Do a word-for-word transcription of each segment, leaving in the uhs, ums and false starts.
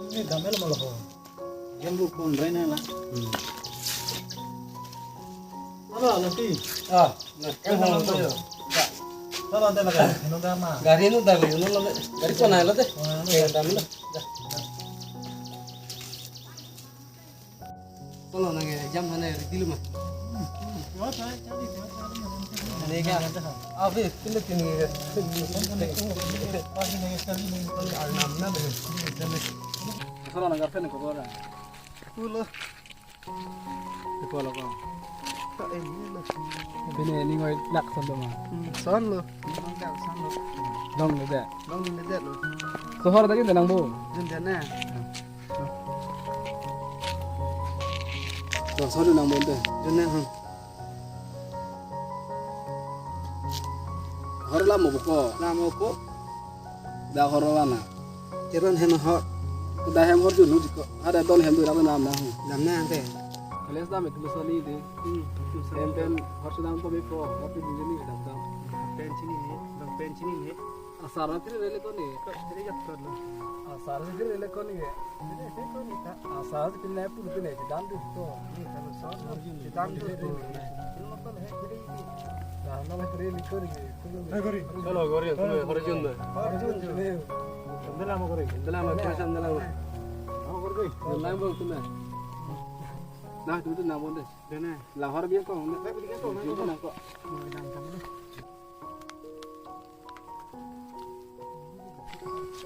Ini gamel malah ho. Yang bu pun rena lah. Hmm. Halo, Lati. Ah, nah, yang mau apa ya? Halo, ante lagi. Nunggu ma? Gari nu dah, nu lo. Gari kona lo deh. Kona lo. Kayak dam lo. Dah. Halo, nang ya, jam mana ya? Di rumah. Ini kan. Abi, pindah sini ya. Arnam na deh. Halo, nang garpen ko ora. Pulo. Iko lo ko. Ka ini lo. Bini ini ngoi lak son lo ma. Hmm, son lo. Nang lak son lo. Long ni deh. Long ni deh lo. Sohor lagi deh nang bu. Jun deh na. Sohor nang bu deh. Jun na. Hor lam mo ko. Lam mo ko. Dak hor lam na. Teron hem hor. Dak hem hor jun nu ko. Ada don hem tu dak lam na. Lam na ante. College dam itu sali deh. Hmm. Hem hem hor sedang to beko. Tapi di sini dam dam. Pen sini ni, bang pen sini ni. Asar na kiri rele ko ni. Kok kiri jat ko lo. Asar na kiri rele ko ni. Kiri rele ko ni ta. Asar na kiri rele ko ni, dam tu ko. Ni kalau so. Dam tu ko. Ini makan he kiri ni. Dah nama kiri rele ko ni. Chalo, gori, chalo, gori jun deh. Gori jun deh. Candela mo gori. Candela mo, kira candela mo. Mo gori. Candela mo tu na. Nah, tu tu na mo deh. Deh na. Lahor biar ko. Nah, biar ko. Biar ko.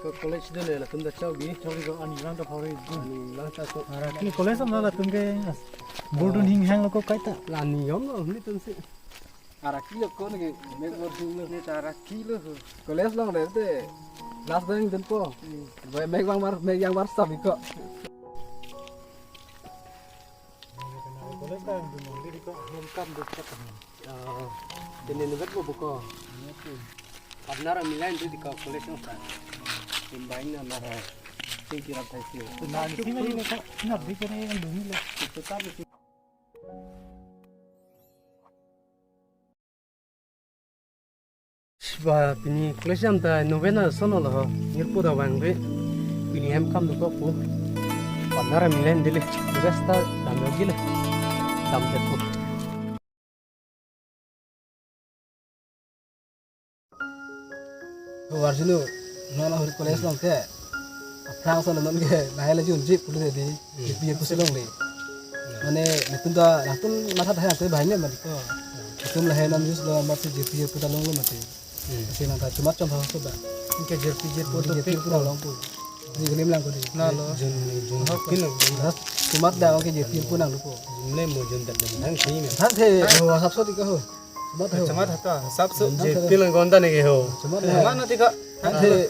Ko college dun le latum ta chau bi. Chau bi ko ani lang ta phori. Ani lang ta ko. Ara ki college am na latum ke bordun hing hang lo ko kaita. La niyom lo ni tun si. Ara ki lo ko ne ke mek bordun lo. Ni ta ara ki lo. College long le te. Last day dun po. Bai mek bang mar, mek yang mar sabi ko. College ta dun nong diri ko home kam dun ko. Oh, ini ni bet buko. Partner milan diri ko college nong sa. Imbain na na. Sing kira thai sih. Na sing ni ko na dikene yang dun le. Itu kan. Ba pini college jam ta novena sono lo ho. Nirpo da bang re. Pini hem kam duko pu. Partner milen dili. Tugas ta dam lagi le. Dam tepu. Warjunu, non ahur college long ke. Aphrang son non ke, lahai la junji pulu de di, J P F pusi longle. Mane, netum ta, netum matha thai angke bahai ne mati ko. Netum lahai nam jus lo mati J P F puta longlo mati. Kasi nang ta chumat chom ha soda. Ke J P J po to J P F pik puta long pu. Ni grim lang ko di. Na lo. Jun, jun, pin lang. Chumat da ke J P F pu nang lupo. Jun le mo jun da dang thang si me. Thang the, ho, sap so di ko ho. Chumat ho. Chumat hata, sap so. Jun J P lang konta ne ke ho. Chumat ho. Chumat na ti ka. Thang the.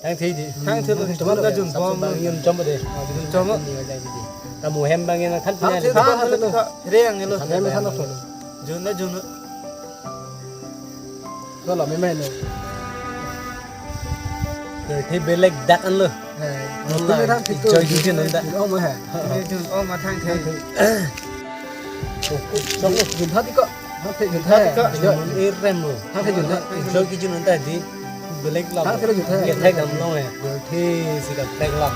Thang the di. Thang the lo. Chumat ka jun bom. Bang yun chom de. Jun chom. Ni ga di. Ta mo hem bang yun than. Thang the, thang the lo. Re ang ni lo. Hem than lo. Jun na jun. Ko lo me me lo. Te belek dak an lo. Non la enjoy kijun anta. Oh ma ha. Kijun, oh ma thang the. Chok lo. Jun tha ti ko. Tha the jun tha. Jun e rem lo. Tha the jun tha. Enjoy kijun anta di. Belek la. Tha the jun tha. Ye thai kam lo e. Belek si ka thai la.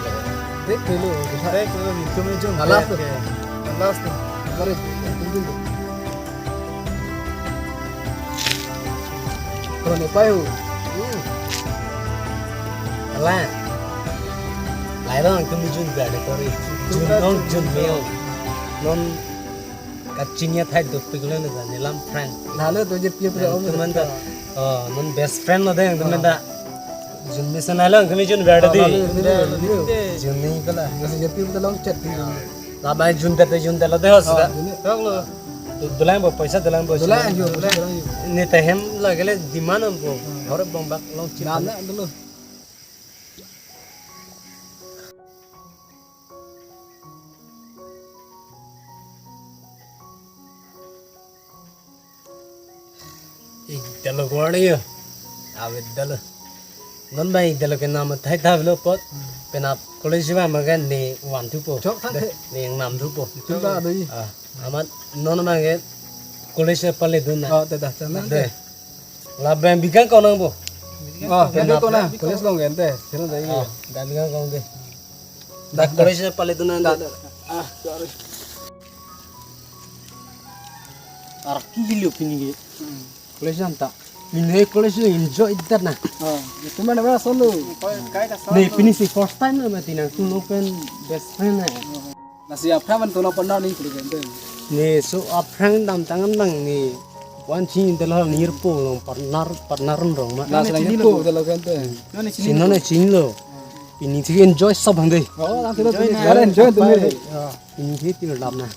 Thek lo jun tha. Thek lo ni tum jun. Last lo. Last lo. Kare jun jun. Kono ne pai hu. Ala. Lai dong tum jun ba de kori. Jun dong jun meo. Non kachingnya thai dopik lo ne lam phrang. Lalo to J P F pu om. Tum anta. Oh, non best friend lo de tum anta. Jun mesen alang kami jun ba de. Jun ni kala. Kasi J P F pu ta long chat di. Labai jun tete jun telo de hosta. Dolo. Dolang bo paisa dolang bo. Dolang yo, dolang yo. Ni ta hem lagele demand am bo. Hor bom bak long chit. Na na dolo. Ik dalo gordi yo. Awit dalo. Non ba ik dalo ke nam thai ta lo pot. Penap college ba magan ni wan thupo. Chok thang the. Ni nam thupo. Tum ta doi. Ah, amat non magan college pale dun na. Oh, te da chana. De. Lapen bikang ko nang bo. Oh, te ko na. College long gente. Sino dai. Oh, dan bikang ko de. Dak college na pale tu nang. Dak, dak. Ah, sorry. Arki hilo pini ke. Hmm. College anta. Pini college lo enjoy dat na. Oh, itu mana mana solo. Kai ta solo. Ne pini si first time na mati nangtum pen best friend na. Lasi aphrang man tono pernah ning kuliah kan. Ne so aphrang damtang an bang ne. Wan chini delo nirpo long partner, partner rong ma. Lasi nang nirpo delo kan. Nang ne chini. Si nang ne chinilo. Pini si enjoy sab hande. Oh, langsung enjoy tu na. Enjoy tu. Pini si tir dam na.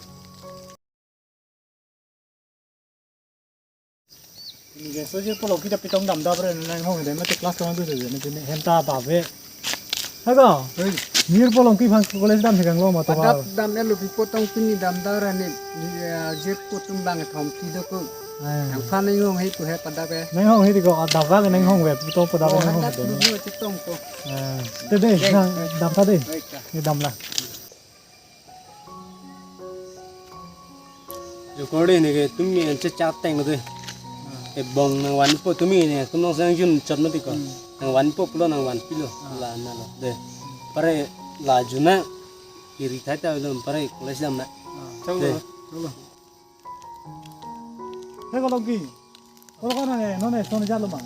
Jesu je pulo kita pitong dam dap re nang hong de mate class tong tu je ne henta babe. Haga. Hei. Nirpo along pi phang college dam thekang lo ma to. Padap dam elo pi potong pini dam dap re ne, ya, je potum bang thom ti do ko. Eh. Nang phan nang hong he tu he padap e. Nang hong he di ko adap ra nang hong we to padap nang hong. Oh, hadap de. Lu lu ti tong ko. Eh. Te de, hei, nang dam ta de. Hei, ta. Ni dam la. Jokor de ne ke tumi an chechat teng lo de. Ebong nang vanpo tumi ne, tum nang sang jun chot mati ko. Hmm. Nang vanpo pulo nang vanpilo. Ah. La na lo de. Pare la juna iri thai ta lo pare college dam na. Ah. Chalo, de. Chalo. Hei, Kolongki. Kolo kona ne, non ne son jalo ma.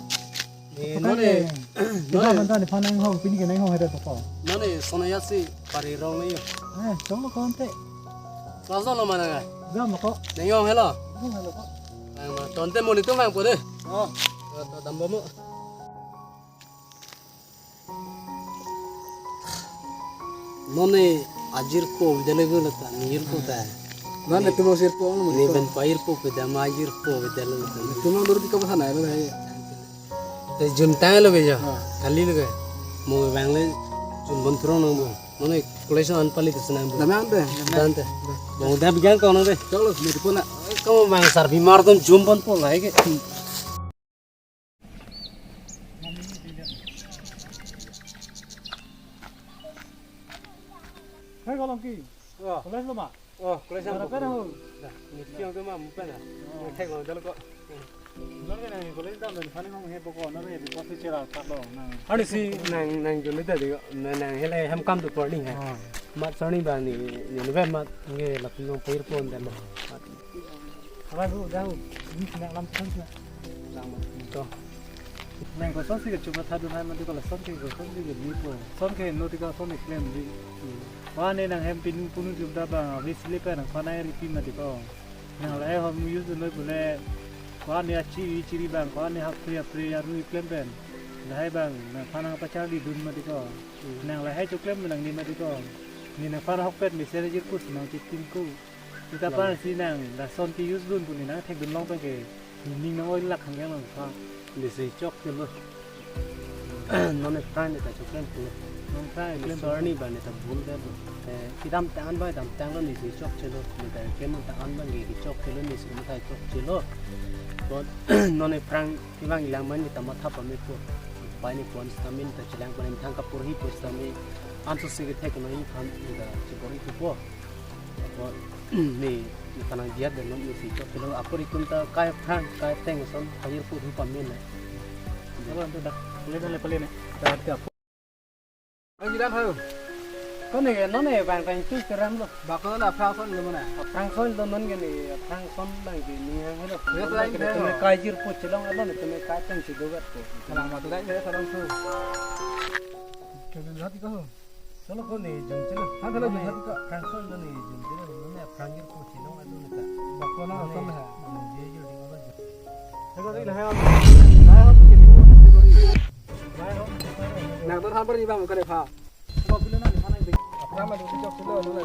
Ne, non ne, non ne. Kita manta ne phan nang hong, pini ke nang hong hede toko. Non ne son ya si pari rong ne yo. Eh, chong lo konte. Class lo mana ngai? Jam lo ko. Nang hong helo. Hong helo ko. Nang ma, tonte mo ni tum bang po de. Oh. To, to, dam bo mo. Non ne ajirpo avedetlo ta, nirpo ta. Non ne tum ajirpo mo. Ne ben pa jirpo pe dam ajirpo avedetlo ta. Tum dur di ka bahana lo hai. Te jun tang lo ke ja. Ah. Kali lo ke. Mo bang le jun bon thurong nang bo. Non ne college an pali tu senang bo. Dam ante. Dam ante. Bo dam bigan ko nang de. Chalo, mo di pona. Ko bang sar bimar tum jun bon po lai ke. Hei, Kolongki. Oh. College lo ma? Oh, college lo. Mana pera ho? Dah, ni tiang tu ma, mupen dah. Oh. Ni thek lo, jalan ko. Nang ke nang college dam dan phan nang hong he poko, nang he poko si chera tak lo, nang. Ani si nang, nang juli tadi ko, nang, nang hele hem kam tu pori he. Oh. Mat soni ba ni, ni nube mat nge lapu nong pair pon dan. Mat. Haba hu, dah hu. Ini sini lam tu sini. Lam tu. Nang kosonsi kechuma thadun hai mati ko lason ke kosonsi ke nipo. Son ke no ti ko son ke klem di. Wa ne nang hem pin punu jum da bang, ave sile pe nang panai ripi mati ko. Nang lahai hom use noi pule. Wa ne achi chiri bang, wa ne hapri hapri aru klem pen. Lahai bang, nang panang pachar di dun mati ko. Nang lahai choklem nang ni mati ko. Ni nang pan hokpet mesen jirpus nang chitin ko. Sita pan si nang lason ke use dun pu ne nang thekdun long pen ke ning nang oi lak hang yang nang pha. Lesi chokchelo. Non ne pran ne ta choklen pu. Non pran ne klem sorni ba ne ta bul de bo. Eh, kedamtang an ba damtang lo lesi chokchelo. Ne ta klem damtang an ba ke chokchelo, lesi ne ta chokchelo. Bon non ne pran kevang ilang man ne ta matha pame po. Pai ne pon stamin ta chelang pon thang kapur hi po stamin. Anso si kethek noi than ne ta chibor-i thupo. Apo ne, ne kanang diat de non ne si chokchelo. Apor itum ta kai phrang, kai teng son, kajirpo thu pame na. Apo anto dak, pale na le pale ne. Dak ke apo. Ang bilang ho. Ko ne, non ne bang bang tu keram lo. Bako na phrang son lo mana? Phrang son lo non ke ne, phrang son bang ke ne yang lo. Ya, selain ke itu. Kajirpo chelong alo ne, tu kai teng si dogat ko. Salam matu dai, salam su. Kevin hati ko. Solo ko ne jun chelo. Ha, solo jun hati ko. Phrang son lo ne jun chelo, ne phrang jirpo chelong alo ne ta. Bako na son ha. Jun je jo ding alo. Solo dei lahai. Lahai ho ke ding. Lahai ho. Nang to than par ni bang ka de pha. Ko pilo na ni pha na dei. Pha ma do chok chelo lo ne.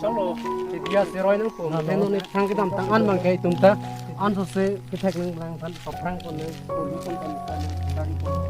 Chalo, ke dia seroi nang po. Nang non ne phrang kedamtang an bang ke itum ta. Anso si kethek nang lang phan, phrang pon nang, pon pon pon pon.